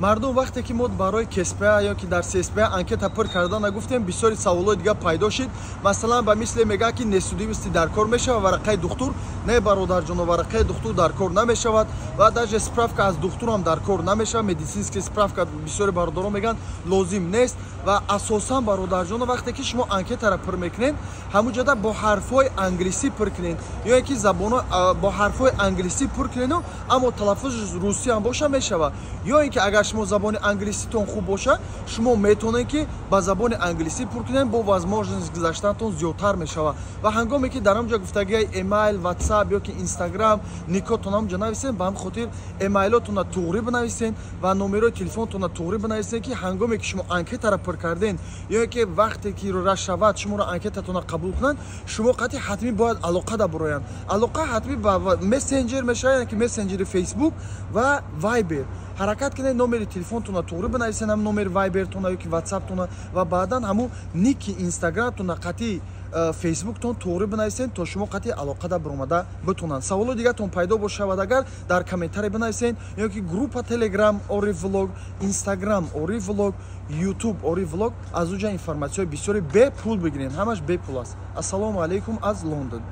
Мардум, вақте ки мо барои КСПА ё ки дар ССПА анкета пур карда нагуфтем, бисёри саволҳои дигар пайдо шид. Масалан, ба мисле мегӯяд, ки несудимости дар кор мешавад, варақаи духтур? Не, бародарҷоно, варақаи духтур дар кор намешавад ва даже справка аз духтурам дар кор намешавад. Медицинский справка, бисёри бародарон мегӯянд, лозим нест. Ва асосан, бародарҷоно, вақте ки шумо анкетаро пур мекунед, ҳамун ҷода бо ҳарфҳои англисӣ пур кунед ё ки забоно бо ҳарфҳои англисӣ пур кунеду, аммо талаффузи русӣ ҳам боша, мешавад. Ё ин ки агар шумо забони англиситон хуб боша, шумо метавонед, ки ба забони англисӣ пур кунед, бо возможность гузаштанатон зиёдтар мешавад. Ва ҳангоме ки дар ҳамҷо гуфтагиҳои эмайл, ватсап ё ки инстаграм, никотон ҳамҷо нависед, ба ҳамин хотир эмайлотонро туғрӣ бинависед ва номерои телефонтонро туғрӣ бинависед, ки ҳангоме ки шумо анкетаро пур карден ё ки вақте ки шавад, шуморо анкетатонро қабул кунанд, шумо қатъи ҳатмӣ бояд алоқа да буроянд. Алоқа ҳатмӣ ба мессенҷер мешавад, яъне ки мессенҷери Фейсбук ва Вайбер. Ҳаракат кунед, номери телефонтонро туғрӣ бинависед, ҳам номери Вайбертона ё ки Ватсаптона, ва баъдан ҳамун ники Инстаграмтона қатъи Фейсбуктон туғрӣ бинависед, то шумо қатъи алоқада биромада битонанд. Саволо дигартон пайдо бошавад агар, дар комментарий бинависед ё ки группа Телеграм Ори Влог, Инстаграм Ори Влог, Ютуб Ори Влог, аз уҷа информатсияҳои бисёри бепул бигиред. Ҳамаш бепул аст. Ассалому алайкум аз Лондон.